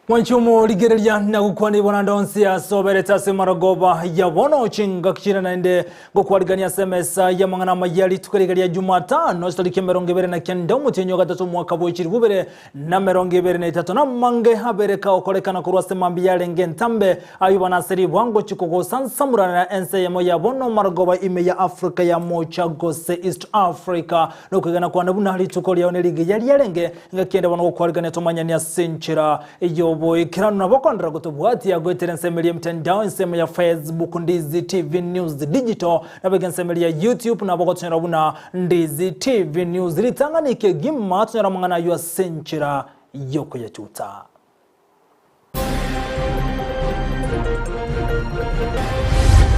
Mwanche omorigereria na gokwana ibo naende onsi ase oberete ase marogoba ya bono chingaki chire naende ngokwarigania ase emesa y'amang'ana amaya rituko riga ria Jumatano chitariki 29 omotienyi o gatato omwaka bwe chilifu bibere na 23 namange abere kagokorekana korwa ase mambia yarenge entambe ayio bono ase ribwango chikogosansamurana ense eyemo ya bono marogoba ime ya Africa ya mocha gose East Africa nokwegena kwane buna rituko riao nerigiya riarenge Engaki ende bono gokwarigania tomanyani ase enchera y'oboikeranu nabo okondera gotobwatia goetera ensemo eria emitandao ensemo ya Facebook Ndizi TV News Digital nabo iga ensemo eria ya YouTube nabo ogotonyora buna Ndizi TV News ritang'ani kegima tonyore amang'ana ayio ase enchera y'okoyachuta.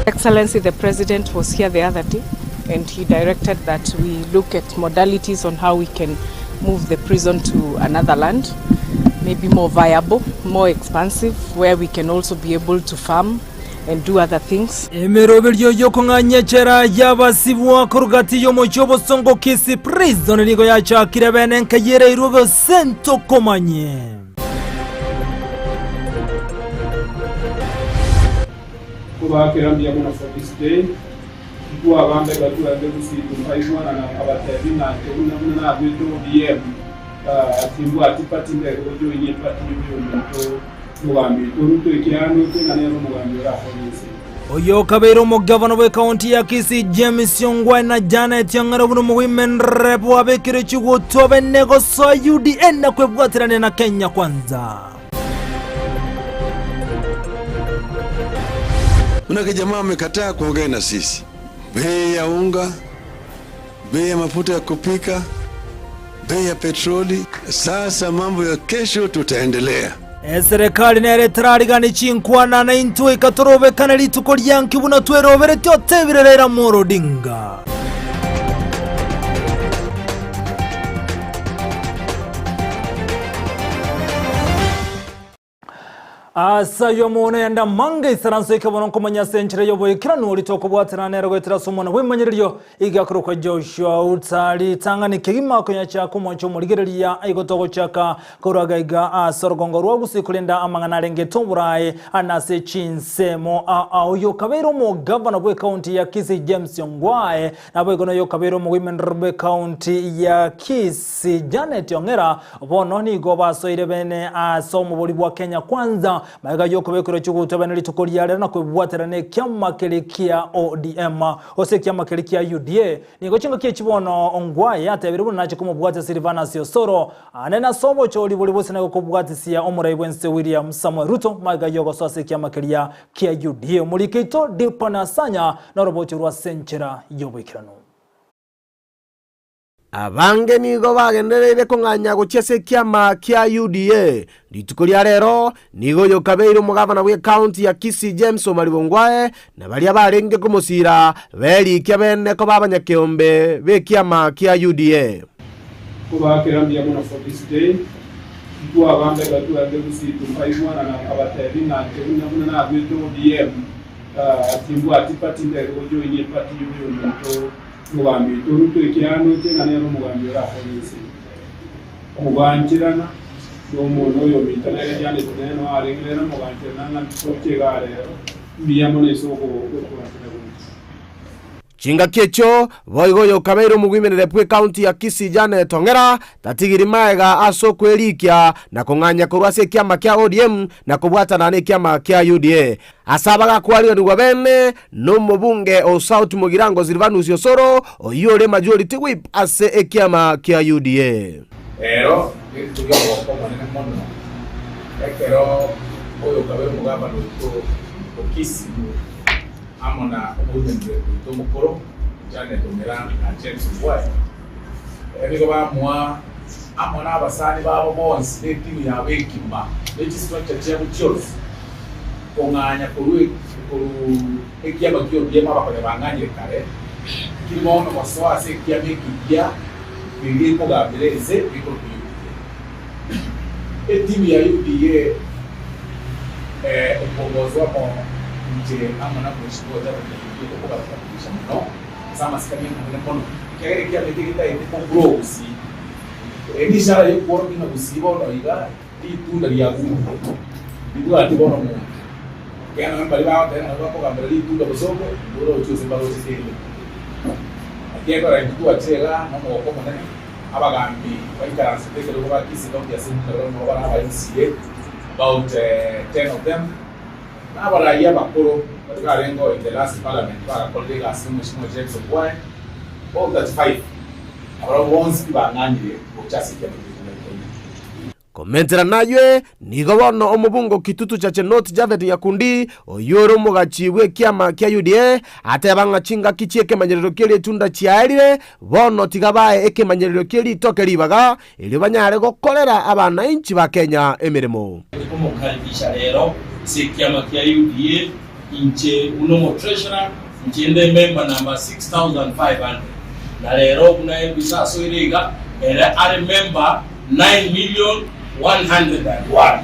Excellency the President was here the other day and he directed that we look at modalities on how we can move the prison to another land, maybe more viable, more expansive, where we can also be able to farm and do other things. Emeroberio y'okong'anyia echela y'abasibwa korwa gati y'omochie obosongo Kisii Prison nigo yachakire bene nkayereirwe gose ntokomanye. Kobaakera mbuya mono for this day, ntwabambe batwende gusii tokaigwana na nkabatebi ng'a inche buna buna naruete ODM timbwati party ndere gojoinia eparty y'omonto omogambi oito Ruto ekiagera ndoche ng'a nere omogambi orakonye ense eye. Oyo okabeire omogavana bw'ekaunti ya Kisii James Ongwae na Janet Ong'ero buna omogoimenrep bwabekire chigutwa bene gosoa UDA na kwebwaterania na Kenya Kwanza. Manake jamaa amekataa kuongea na sisi. Bei ya unga, bei ya mafuta ya kupika, bei ya petroli. Sasa mambo ya kesho tutaendelea. Eserekari nere etararigani chinkwana naintwe ikatorobekana rituko ria nki buna tweroberetie otebire Raila Amolo Odinga. Ase ayio omwana oyende amange aisaranse oike bono nkomanya ase enchera y'oboikeranu oria tokobwatana nere goetera ase omwana bw'emanyererio iga akorokwa Joshua Uta ritang'ani kegima konyachaka omwancho omorigereria igo togochaka korwa gaiga ase orogongo rwa Gusii korende amang'ana arengete oborae ande ase chinsemo aa oyo okabeire omogavana bw'ecounty ya Kisii James Ongwae Naboigo noyo okabeire omogoimenero bw'ecounty ya Kisii Janet Ong'era bono nigo basoire bene ase omobori bwa Kenya Kwanza magega yokobekerwa chigutwa bene rituko ria rero na kwebwatera nekiama keria kia ODM gose ekiama keria kia UDA. Nigo chingaki echi bono Ongwae atebire buna nache komobwatia Silvanus Osoro ande nase obochori boria bosina gokobwatisia omorai bwense William Samoei Ruto magega yogosoa ase ekiama keria kia UDA. Omoriki oito Dilpon Asanya norobocho rwa ase enchera y'oboikeranu. Abange nigo bagendereire kong'anya gochia ase ekiama kia UDA. Rituko ria rero, nigo oyokabeire omogavana bw'ecounty ya Kisii James Omari Bongwae na baria barenge komosiira berikia bene koba abanyakeombe b'ekiama kia UDA. Kobaakera mbuya mono for this day, ntwabambe batwende gusii tokaigwana na nkabatebi ng'a inche buna buna naruete ODM timbwati party ndere gojoinia eparty y'omonto omogambi oito Ruto ekiagera ndoche ng'a nere omogambi orakonye ense eye. Mogancherana na omonto oyominto nere Janet nere noo arenge nere mogancherana ng'a ntoche igaa rero mbuya mono ase ogotwanchera gocha. Chingaki echio, boigo oyokabeire omogwimerere bw'ecounty ya Kisii Janet Ong'era tatigiri maega ase okwerikia na kong'anyia korwa ase ekiama kia ODM na kobwatana nekiama kia UDA. Ase abagakwariganigwa bene nomobunge o South Mugirango Silvanus Osoro oyio ore majority whip ase ekiama kia UDA. Ero nerituko ri'ogoka omonene mono, ekero oyokabeire omogabana oito o Kisii amo na omoimenere oito omokoro Janet Ong'era na James Ongwae, nigo bamoa amo nabasani babo bonsi na etimu yabo ekima ne chistructure chiabo chionsi kong'anya korwa korwa ekiama ki'ODM abakonya bang'anyire kare, kiri bono gosoa ase ekiama ekiya keria gekogambera ense gekorokwa UDA. Etimu ya UDA ekongoswa amo inche amo na Mheshimiwa Jared Nyakundi tokobatambulisha mono ase amasikani amanene mono ekiagera ekiama eke getaete ko grow gusii. Eye nishara yokworokia ng'a gusii bono iga. Ritunda riagure, ribwati bono omonto. Ekiagera nonye mbaria bagoteba ng'a nabo bakogambera ritunda bosongo, mboroche gose mbaroche kende. Naki ekero intwe twachire igaa nomogoko omonene, abagambi baikaransete ekerogo ba Kisii County Assembly nabarabwo nabo bare aba MCA, about ten of them, na abarai abakoro baria barengeo in the last parliament bagakorire egasi na Omweshimiwa James Ongwae, all 35, nabarabwo bonsi pi bang'anyire gocha ase ekiama giaito gia Kenya. Komentera naywe, nigo bono omobungo Kitutu Chache North Japhet Nyakundi, oyio ore omogachi bw'ekiama kia UDA, ateba ng'a chingaki chi'ekemanyererio kie ritunda chiaerire, bono tiga bae ekemanyererio kie ritoke ribaga, erio banyare gokorera abanainchi ba Kenya emeremo. Omokaribisha rero ase ekiama kia UDA, inche buna omotreasurer, inche inde member number 6500, na rero buna Elvis asoire iga, ere are member 9,101,000.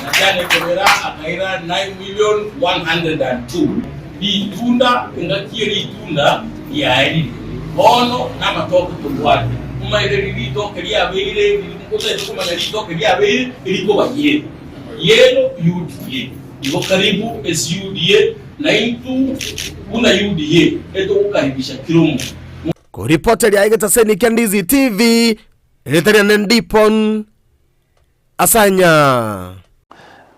Na Jane Kobera akaira 9,102,000. Ritunda, engaki ye ritunda riaerire, bono namatoke tobwate. Omaete riria ritoke riabeire, otagete komanya ritoke riabeire, erikoba yelo. Yelo UDA. Igo karibu ase UDA, naintwe buna UDA etogokaribisha kera omonto. Koripoteria egetaseni kia Ndizi TV, erieta riane Ndipon Asanya.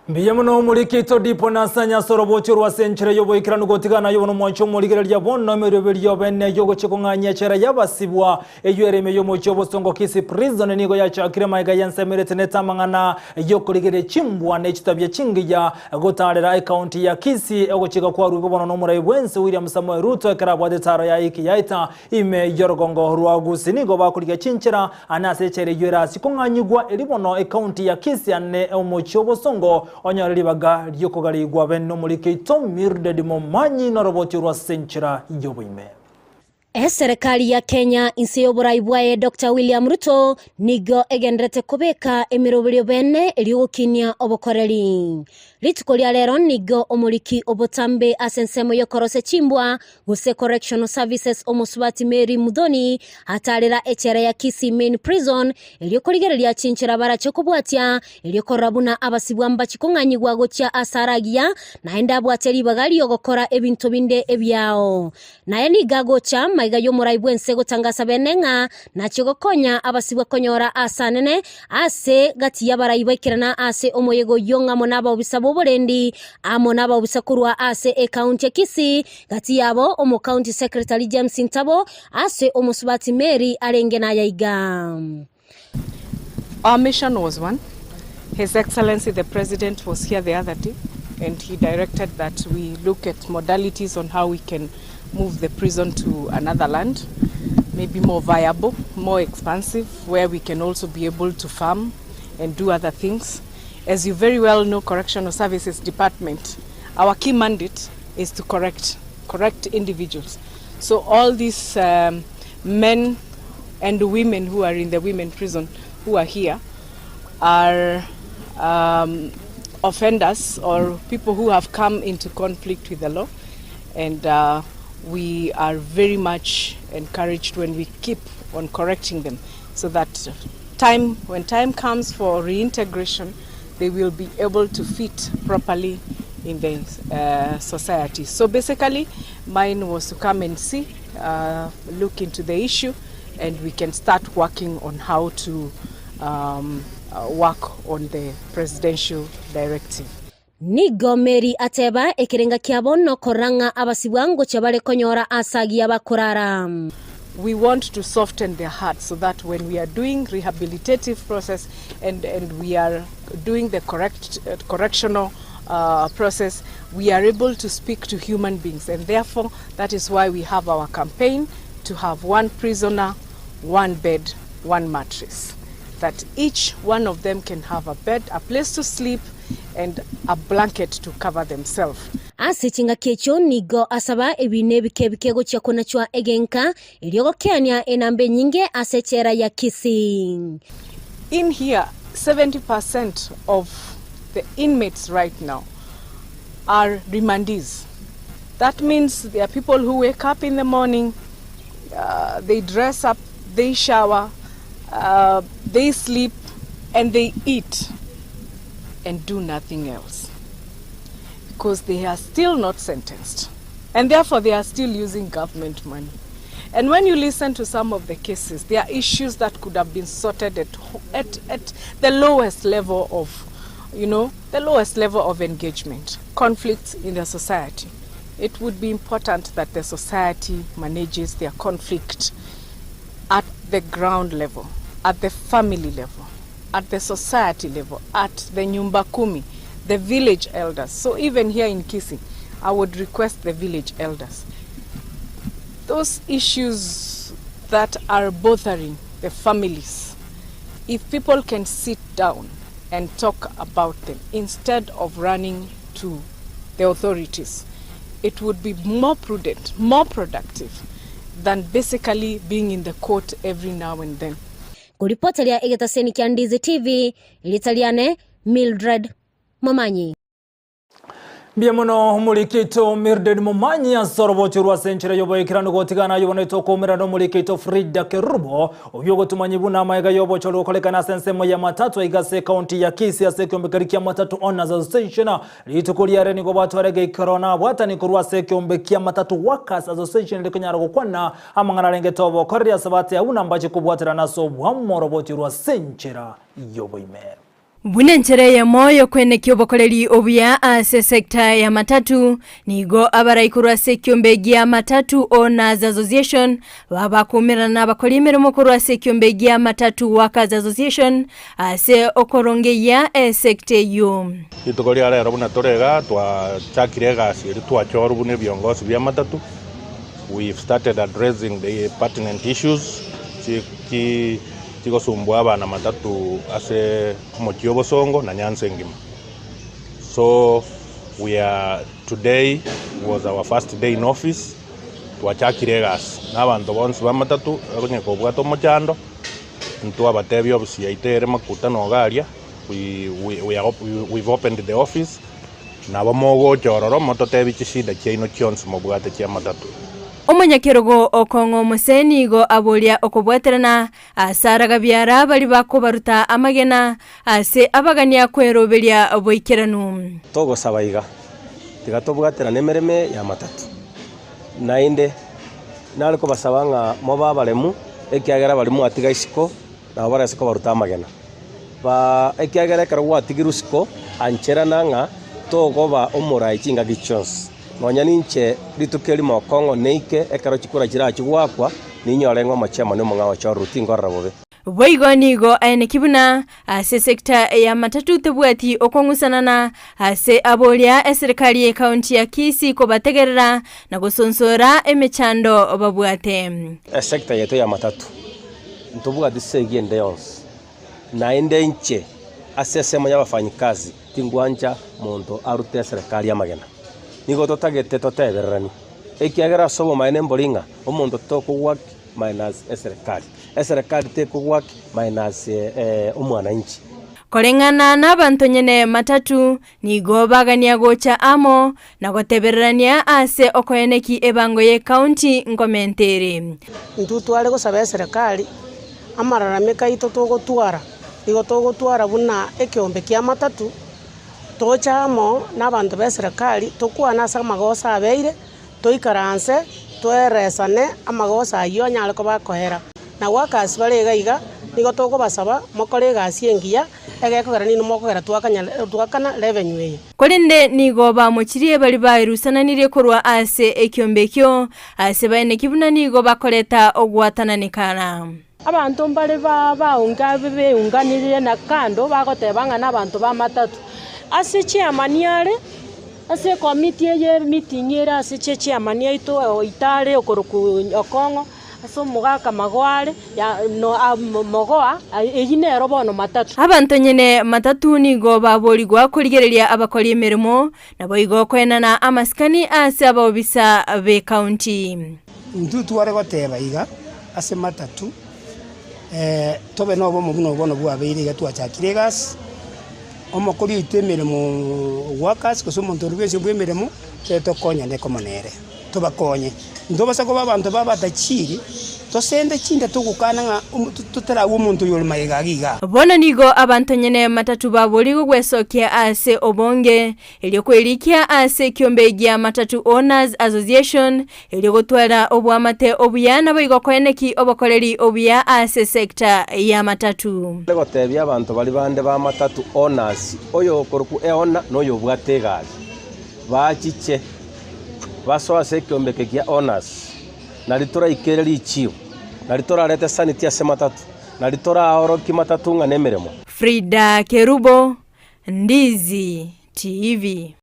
Mbuya mono omorikito Dipo na Asanya ase orobochi orwa ase enchera y'oboikeranu gotigana aye bono omwanche omorigereria bono emeroberio bene y'ogochia kong'anyia echela y'abasibwa eyio ere ime y'omochie obosongo Kisii Prison nigo yachakire magega y'ensemo eretenete amang'ana y'okorigereria chimbwa ne chitabia chingiya Gotaarera ekaunti ya Kisii, ogochika kwarugwe bono nomorai bwense William Samoei Ruto ekero abwate etaaro ya Iki yaita ime y'orogongo rwa Gusii nigo bakorigia chinchera ane ase echela eyio erasi kong'anyigwa eri bono ekaunti ya Kisii ane omochie obosongo onyore ribaga riokogarigwa bene nomoriki oito Mildred Momanyi noroboti orwa ase enchera y'oboime. Eserekari ya Kenya inse y'oborai bwaye Doctor William Ruto nigo egendererete kobeka emeroberio bene erio gokinia obokoreri. Rituko ria rero nigo omoriki obotambe ase ensemo y'okorosia chimbwa gose Correctional Services omosubati Mary Muthoni atarera echela ya Kisii Main Prison erio korigereria chinchera barache kobwatia erio korora buna abasibwa mbachi kong'anyigwa gochia ase aragiya naende abwate ribaga riogokora ebinto binde ebiao. Naye nigo agocha maiga y'omorai bw'ense gotangasa bene ng'a nachie gokonya abasibwa konyora aase anene ase gati y'abarai baikerana ase omoyega oyio ng'amo nabaobisa b'oborendi amo nabaobisa korwa ase ekaunti ya Kisii, gati yabo omokaunti secretary James Ntabo ase omosubati Mary arenge nayaiga. Our mission was one. His Excellency the President was here the other day and he directed that we look at modalities on how we can move the prison to another land, maybe more viable, more expansive, where we can also be able to farm and do other things. As you very well know, Correctional Services Department, our key mandate is to correct, correct individuals. So all these um, men and women who are in the women prison who are here are um, offenders or people who have come into conflict with the law and uh, we are very much encouraged when we keep on correcting them so that time when time comes for reintegration they will be able to fit properly in the uh, society so basically mine was to come and see uh, look into the issue and we can start working on how to um, uh, work on the presidential directive. Nigo Mary ateba, Ekerenga kiabo nokorora ng'a abasibwa ngochia bare konyora aase agiya bakorara. We want to soften their hearts so that when we are doing rehabilitative process and, and we are doing the correct, uh, correctional uh, process, we are able to speak to human beings. And therefore, that is why we have our campaign to have one prisoner, one bed, one mattress. That each one of them can have a bed, a place to sleep, and a blanket to cover themselves. Ase chingaki echio nigo asaba ebiina ebike ebike gochia konachwa egenka, erio gokeania enamba enyinge ase echela ya Kisii. In here, 70% of the inmates right now are remandees. That means there are people who wake up in the morning, uh, they dress up, they shower, uh, they sleep, And they eat and do nothing else because they are still not sentenced and therefore they are still using government money. And when you listen to some of the cases, there are issues that could have been sorted at, at, at the lowest level of, you know, the lowest level of engagement, conflicts in the society. It would be important that the society manages their conflict at the ground level, at the family level, at the society level, at the nyumba kumi, the village elders. So even here in Kisii, I would request the village elders. Those issues that are bothering the families, if people can sit down and talk about them instead of running to the authorities, it would be more prudent, more productive than basically being in the court every now and then. Kuripoteria egetaseni kia Ndizi TV ilitaliane Mildred Momanyi. Mbia muno mulikito Mildred Momanyi asoroboti rwa senchera yoboekirano gotigana yobonete okomerana omulikito Frida Kerubo obyogotumanyi buna amaega yobochoro okolekana ase ensemo ya matatu igase county ya Kisii ase ekiombekeri kia matatu Owners Association rituko riare nigo batwarege ikero na abwatani korwa ase ekiombe kia matatu Workers Association rikonyara gokwana amang'ana arengete obokoreri ase bate abuna mbache kobwaterana ase obwamo oroboti rwa senchera yoboime. Buna enchera eyemo y'okwenekia obokoreri obuya ase sector ya matatu, nigo abarai korwa ase ekiombe gia Matatu Owners Association babakumerana na abakori emeremo korwa ase ekiombe gia Matatu Workers Association ase okorongeyia esector eyio. Rituko ria rero buna tore igaa twachakire egasi eria twachorwa buna ebiongosi bia matatu, we've started addressing the pertinent issues chi chigosumbua abana matatu ase omochie obosongo na Nyanza engima. So we are today was our first day in office, twachakire egasi na abanto bonsi ba matatu onye kobwata omochando, ntwabatebia ofisi yaito ere makuta noga aria, we, we, we are, we've opened the office, nabo mogocha ororo mototebie chishida chiaino chionsi mobwate chia matatu. Omonyakerogo okong'a omose nigo aboria okobwaterana ase aragabiara baria bakobaruta amagena ase abagania kweroberia boikeranu. Togosaba iga, tiga tobwaterane emeremo eye y'amatato. Naende nare kobasaba ng'a mobe abaremu, ekiagera baria mwatiga isiko nabo barase kobaruta amagena. Ba ekiagera ekero gwatigirwe isiko, ancherana ng'a tokoba omorai chingaki chionsi. Nonya ninche rituko erimo okong'o neike, ekero chikura chirachi goakwa, ninyore ng'a omochie amo nomong'ao ochororwe, tinkorora bobe. Boigo nigo aeneki buna ase sector ya matatu tebwati okong'usanana ase aboria eserikari ye county ya Kisii kobategerera na gosonsora emechando babwate. Esector yaito ya matatu ntobwati segi ende yonsi, naende inche ase esemo y'abafanyikazi tingwancha monto arute eserekari amagena. Nigo totagete totebererani, ekiagera ase obomaene mbori ng'a omonto tokogwaki minus eserekari, eserekari tekogwaki minus omwananchi. Koreng'ana nabanto nyene matatu nigo bagania gocha amo na gotebererania ase okoeneki ebango ye county nkomentere. Intwe tware gosaba eserekari amararamiko aito togotwara, nigo togotwara buna ekeombe kia matatu, tocha amo na abanto ba eserekari tokwane ase amagoso abeire, toikaranse, toeresane amagoso aywo anyare koba akoera. Na workers bare iga iga, nigo tokobasaba mokore egasi engiya, egekogera nini mokogera twakanya twakana revenue eye. Korende nigo bamochirie baria baerusananirie korwa ase ekiombe ekio, ase baeneki buna nigo bakoreta ogwatananekana. Abanto mbare ba baunga beunganirie na kando bagoteba ng'a na abanto ba matatu. Ase chairman are, ase ekomiti eye emeeting ere ase che chairman yaito oito are okorokwa Okong'o, ase omogaka Magoa are, ya no Mogoa, eywo nero bono matatu. Abanto nyene matatu nigo baborigwa korigereria abakori emeremo, naboigo koenana amasikani ase abaobisa b'ecounty. Intwe tware goteba iga ase matatu, tobe nobomo buna obono bwabeire iga twachakire egasi, omokori oito emeremo workers gose omonto oria bwensi bwa emeremo, tobe tokonyane komo nere, tobakonye. Ntobasa koba abanto ba abatachiri. Tosende chinde togokana ng'a totaragwe omonto oyore magega iga igaa. Bono nigo abanto nyene matatu baborigwe gwesokia ase obonge, erio kwerikia ase ekiombe gia Matatu Owners Association, erio gotwara oboamate obuya naboigo koeneki obokoreri obuya ase sector ya matatu. Are gotebia abanto baria bande ba matatu owners, oyo okorokwa eona na oyo obwate egari, bachiche basoe ase ekiombe eke gia owners. Nari toraikere richiu, nari torarete sanity ase matatu, nari toraorokie matatu ng'a nemeremo. Frida Kerubo, Ndizi TV.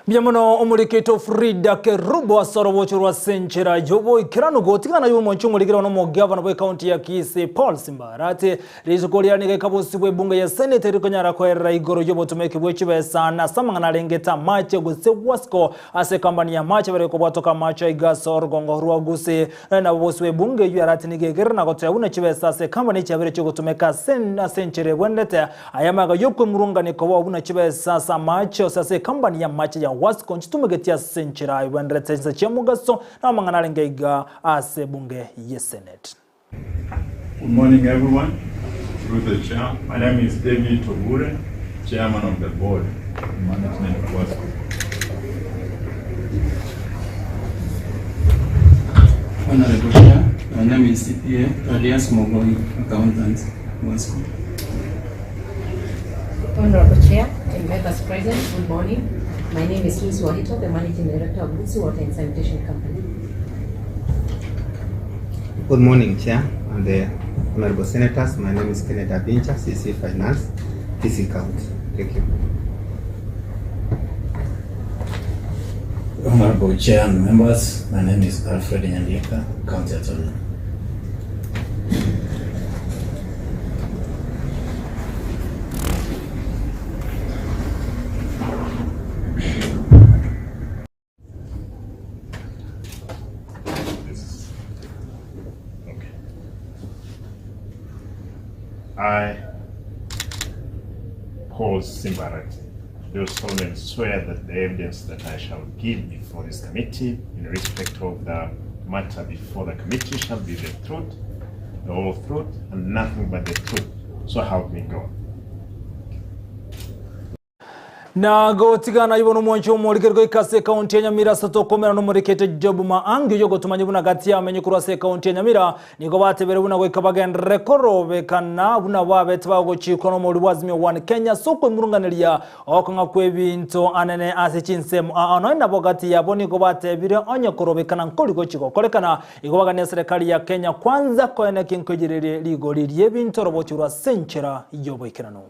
Mbuya mono omorikeito Frida Kerubo ase orobocho rwa ase enchera y'oboikeranu gotigana y'omonche omorikire ono omogavana bw'ekaunti ya Kisii Paul Simbarati. Rituko riria nigo ekabosibwa ebunge ya Senate rikonyara koerera igoro y'obotomeki bwe chibesa na ase amang'ana arengete amache gose Wasco Ase ekambani y'amache bare kobwatoka amache aiga ase orogongo rwa Gusii. Naende nabo bosio ebunge eyio yarati nigo egerire na goteba buna chibesa ase ekambani chiabere chigotumeka ase ase enchera ebwenerete. Aya amaega y'okwemurungania kobao buna chibesa ase amache ose ase ekambani y'amache ya Wasco nchitumegeti ase enchera ebwenerete chinsa chia mogaso na amang'ana arenge aiga ase ebunge y'esenate. Good morning everyone. Through the chair. My name is David Tobure, chairman of the board of management of WASCO. Honorable Chair, my name is CPA Thaddeus Mogoi, accountant, WASCO. Honorable Chair and members present, good morning. My name is Lucy Wahito, the Managing Director of Lucy Water and Sanitation Company. Good morning, Chair and the Honorable Senators. My name is Kenneth Abincha, CC Finance, Kisii County. Thank you. Honorable Chair and members, my name is Alfred Nyandieka, County Attorney. I, Paul Simbarati, do solemnly swear that the evidence that I shall give before this committee in respect of the matter before the committee shall be the truth, the whole truth, and nothing but the truth. So help me God. Na gotigana ibo nomwanchi omorikeri goika ase ekaunti ya Nyamira ase tokomera nomorikete Job Maangi oyio ogotomanya buna gati y'abamenyi korwa ase ekaunti ya Nyamira nigo batebire buna goika bagenderere korobekana buna babete bagochikwa nomori bwa Azimio One Kenya ase okwemurunganeria okong'a kw'ebinto anene ase chinsemo aa nonya nabo gati yabo nigo batebire onye korobekana nkori gochi gokorekana igo bagania serikali ya Kenya kwanza koenekia nkoigererie rigori ri'ebinto orobochi rwa ase enchera y'oboikeranu.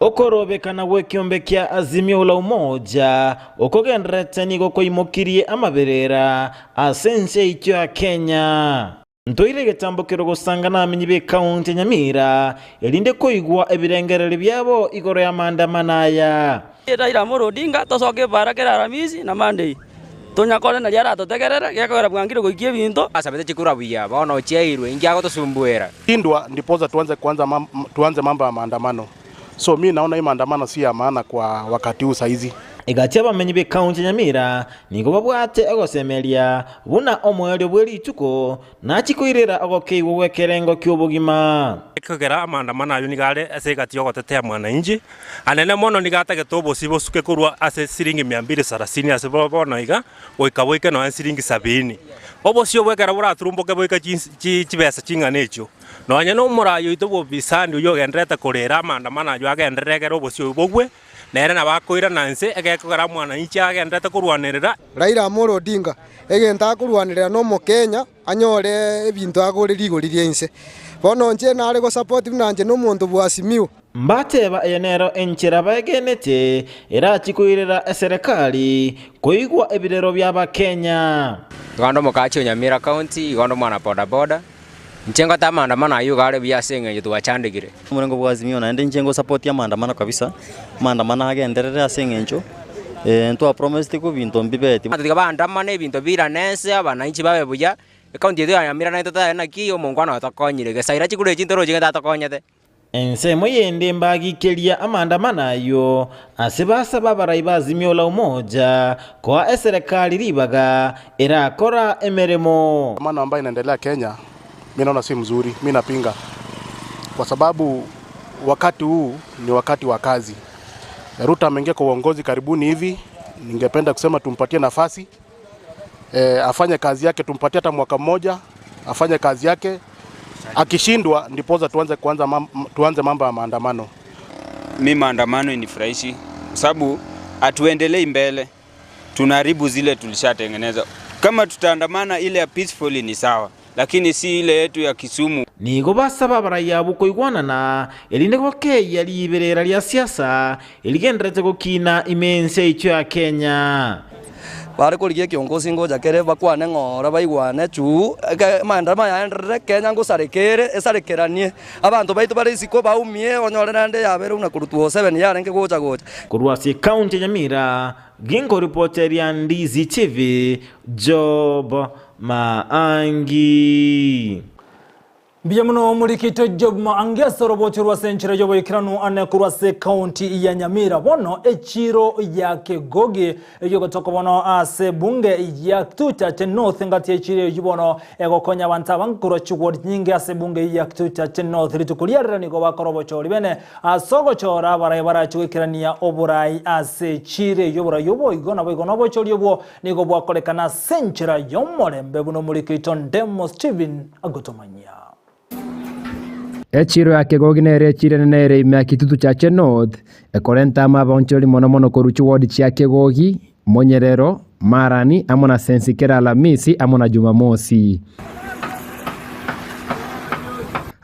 Okorobekana gw'ekiombe kia Azimio la Umoja okogendererete nigo koimokirie amaberera ase ense yaito ya Kenya. Ntoire egetambokero gosanga namenyi b'ekaunti ya Nyamira erinde koigwa ebirengererio biabo igoro y'amaandamano aya. Raila Amolo Odinga tosoke ebara kera Aramisi na Monday tonyakore naria aratotegerere gekogera bwangire goikia ebinto. Asabete chikura buya, bono ochiairwe, inki agotosumbuera? Shindwa ndiposa tuanze kuanza mam, tuanze mambo ya maandamano. So mi naona hii maandamano si ya maana kwa wakati huu saizi. Egati y'abamenyi b'ekaunti ya Nyamira nigo babwate ogosemeria buna omoerio bwe rituko nachie koirera ogokeigwa gw'ekerengo ki'obogima. Ekogera amaandamano ayio nigo are ase egati y'ogotetea mwananchi, anene mono nigo atagete obosio bosuke korwa ase siringi mia mbili sarasini ase bono iga, goika boike nonya siringi sabini. Obosio obwo ekero boraturumboke boike chibesa ching'ana echio, nonya nomoraai oito bw'obisani oyio ogendererete korera amaandamano ayio agenderere egere obosio obwo bogwe, Nere nabo akoirana inse, egekogera mwananchi agenderete korwanerera. Raila Amolo Odinga, egento akorwanerera na omokenya anyore ebinto agore rigori ria inse. Bono inche nare gosupport buna inche na omonto bwa Azimio. Mbateba eye nero enchera baegenete erachie koirera eserekari koigwa ebirero bi'Abakenya. Igo onde omokachi o Nyamira County, igo onde omwana boda boda. Inche ngote amaandamano ayio iga are buya ase eng'encho twachandekire. Omorengo bwa Azimio naende inche ngosupport amaandamano kabisa, amaandamano agenderere ase eng'encho ntwapromiseti ko ebinto mbibeti. Abanto tiga baandamane ebinto biirane ense, abananchi babe buya, ekaunti yaito ya Nyamira naintwe totebe naki omongwana otokonyire, gesaira chikura echi ntorochi gento atokonyete. Ensemo yende mbagikeria amaandamano ayio ase basaba abarai ba Azimio la Umoja koa eserekari ribaga erakora emeremo. Maandamano ambayo inaendelea Kenya Mi naona si mzuri, mi napinga kwa sababu wakati huu ni wakati wa kazi. Ruto ameingia kwa uongozi karibuni hivi, ningependa kusema tumpatie nafasi e, afanye kazi yake, tumpatie hata mwaka mmoja afanye kazi yake. Akishindwa ndiposa tuanze kuanza mam, tuanze mambo ya maandamano. Mi maandamano inifurahishi kwa sababu hatuendelei mbele, tunaharibu zile tulishatengeneza. Kama tutaandamana ile ya peacefully ni sawa, lakini si ile yetu ya Kisumu. Nigo basaba abarai abwo koigwanana erinde gokeia riberera ria siasa erigenderete gokina ime ense yaito ya Kenya. Bare korigia ekiongosi ngocha kere bakwane ng'ora baigwane chuu eke maendeleo mayaenderere Kenya ngosareka ere esarekeranie abanto baito bare isiko baumie onyore naende yabere buna korwa 2007 yarenge gocha gocha. Korwa ase ekaunti ya Nyamira, ginkoripoteria Ndizi TV, Job Maangi. Mbuya mono omorikito Job Maangi ase orobocho rw'ase enchera y'oboikeranu ane korwa ase ekaunti ya Nyamira. Bono echiro ya Kegogi eyio egotoka bono ase ebunge ya Kitutu North engati y'echiro eyio bono egokonya abanto abange korwa chiward nyinge ase ebunge eyio ya Kitutu North. Rituko riarero nigo bakora obochori bene Ase ogochora abarai barache goikerania oborai ase chiira eyio oborai oboigo, naboigo nobochori obwo nigo bwakorekana ase enchera y'omorembe, buna omoriki oito Ndemo Stephen agotomanyia. Echiiro ya Kegogi nere echiiro enene ere ime ya Kitutu Chache North, ekorenta amo abaonchoreri mono mono korwa chiwodi chia Kegogi, Monyerero, Marani, amo na Sensi kera Alamisi amo na Jumamosi.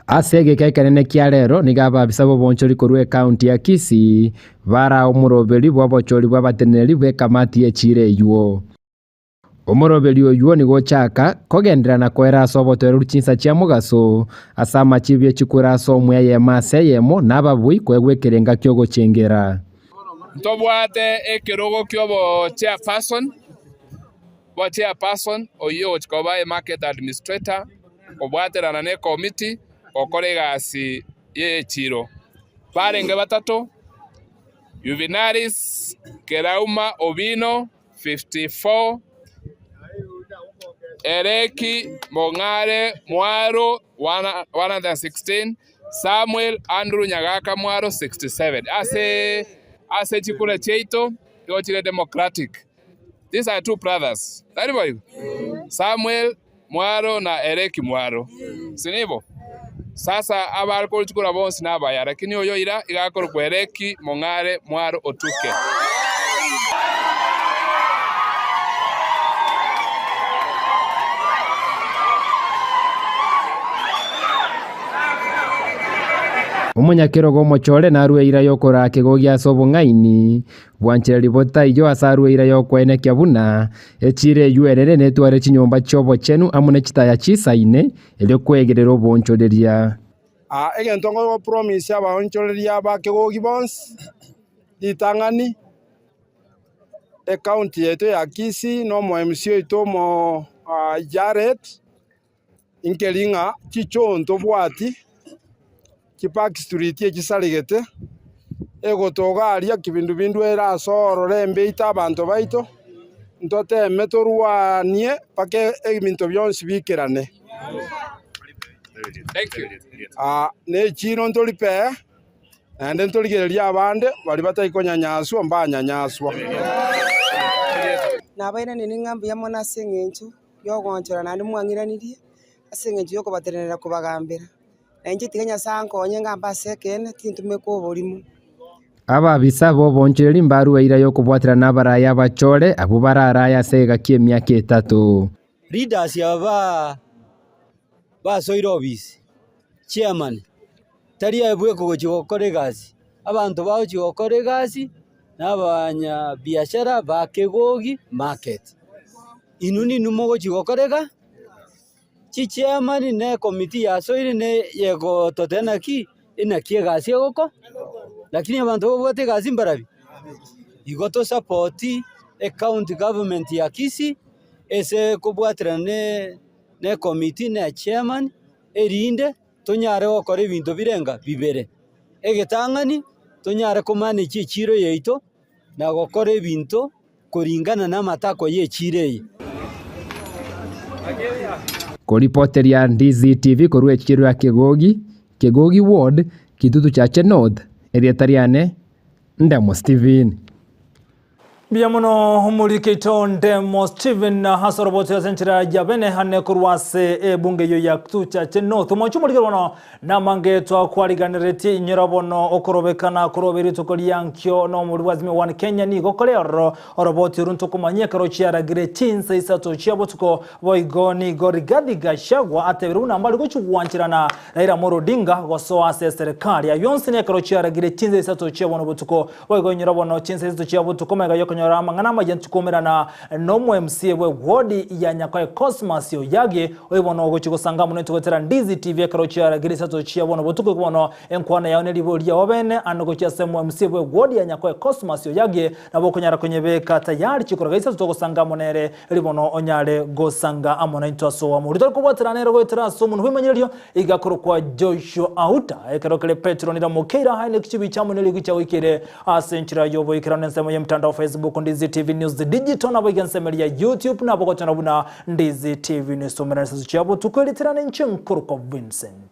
Ase egeka ekenene kia rero nigo ababisa b'obonchori korwa ekaunti ya Kisii baraa omoroberi bw'obochori bw'abateneneri bw'ekamati y'echiira eywo. Omoroberi oywo nigo ochaka kogenderera na koera ase obotoereru chinsa chia mogaso, ase amachibu ye chikura ase omwe eyemo ase eyemo na ababui koegwa ekerenga ki'ogochengera. Ntobwate ekerogo ki'obo chairperson, bo chairperson oyio ogochia koba emarket administrator, kobwaterana ne ekomiti gokora egasi y'echiro. Barenge batato, Juvenalis Kerauma Obino, 54, Ereki Mong'are Mwaro, 116, Samuel Andrew Nyagaka Mwaro, 67. Ase ase chikura chiaito igo chire democratic. These are two brothers. Tari boigo? Samuel Mwaro na Ereki Mwaro. Sinibo? Sasa abare korwa chikura bonsi nabaya, lakini oyo ira iga akorokwa Ereki Mong'are Mwaro Otuke. Omonyakerogo omochore narue eira y'okoraa kegogi ase obong'aini, bwanchereri botaiyo ase arue eira y'okoenekia buna echiira eyio erere netware chinyomba chi'obochenu amo ne chitaya chisaine, erio kwegerera oboonchoreria. Egento ngopromise abaonchoreria ba kegogi bonsi, ritang'ani ecounty yaito ya Kisii na omo MC oito omo Jared, Inkeri ng'a chichoo ntobwati, chipark street echisaregete, egotoga aria kibindubindu ere ase ororo embe eite abanto baito, ntoteme torwanie mpaka ebinto bionsi biikerane. Na echiiro ntoripee, naende ntorigererie abande baria batari konyanyaswa mbanyanyaswa. Nabairaneire ng'a mbuya mono ase eng'encho y'ogoonchora naende mwang'iranirie ase engencho y'okobatenenera kobagambera. Na inche tiga Nyasae ankonye ngambe ase ekeene, tintumekwa oborimo. Ababisa b'oboonchoreri mbarue eira y'okobwaterana nabaraai abachore, abwo bararae ase egeka ki'emiaka etato. Leaders aba basoire ofisi, chairman, tari abwo ekogochia gokora egasi, abanto bagochia gokora egasi na abanyabiashara ba Kegogi market. Inwe ninwe mogochia gokora iga, chichairman na ekomiti yasoire na eyegototebia naki, inaki egasi egokora, lakini abanto babwate egasi mbarabwo? Igo tosapoti ecounty government ya Kisii ase kobwaterana ne na ekomiti na echairman, erinde tonyare gokora ebinto bire ng'a bibere, egetang'ani tonyare komanage echiro yaito na gokora ebinto koringana namatakwa y'echiira eye. Koripoteria Ndizi TV korwa echiro ya Kegogi, Kegogi Ward, Kitutu Chache North, erieta riane Ndemo Stephen. Mbuya mono omoriki oito Ndemo Stephen ase oroboti ase enchera ya bene ane korwa ase ebunge eyio ya Kitutu Chache North. Omochie omorikeri bono namange twakwariganeretie inyora bono okorobekana korobe rituko ria nkio na omorwoti bwa Azimio One Kenya nigo kore ororo oroboti oru ntokomanyia ekero chiaragire chinsa isato chia botuko Boigo nigo Rigathi Gachagua atebire buna mbare gochia gwancherana Raila Amolo Odinga gosoa ase eserekari. Ayio onsi nekero chiaragire chinsa isato chia bono botuko. Boigo inyora bono chinsa isato chia botuko magega yokonyora amang'ana amaya ntikomerana nomo MCA bwe ward ya Nyakoe Cosmas Oyagi oyo bono ogochia gosanga amo naintwe goetera Ndizi TV ekero chiaragire isato chia bono botuko igo bono enkwana yao neribori riao bene ande gochia ase omo MCA bwe ward ya Nyakoe Cosmas Oyagi nabo okonyara konyebeka tayari chikoroga isato togosanga amo nere Erio bono onyare gosanga amo naintwe ase oamo. Oria tari kobwatera nere goetera ase omonwa bw'emanyererio, iga akorokwa Joshua Auta. Ekero kere Petero nira mokeira aye ne chibicha amo nerigo chiagoikeire ase enchera y'oboikeranu ensemo y'emtandao Facebook Ndizi TV News Digital nabo iga ensemo eria ya YouTube nabo gochora buna Ndizi TV News. Tomerane ase chiabo botuko eritirane inche nkorokwa Vincent.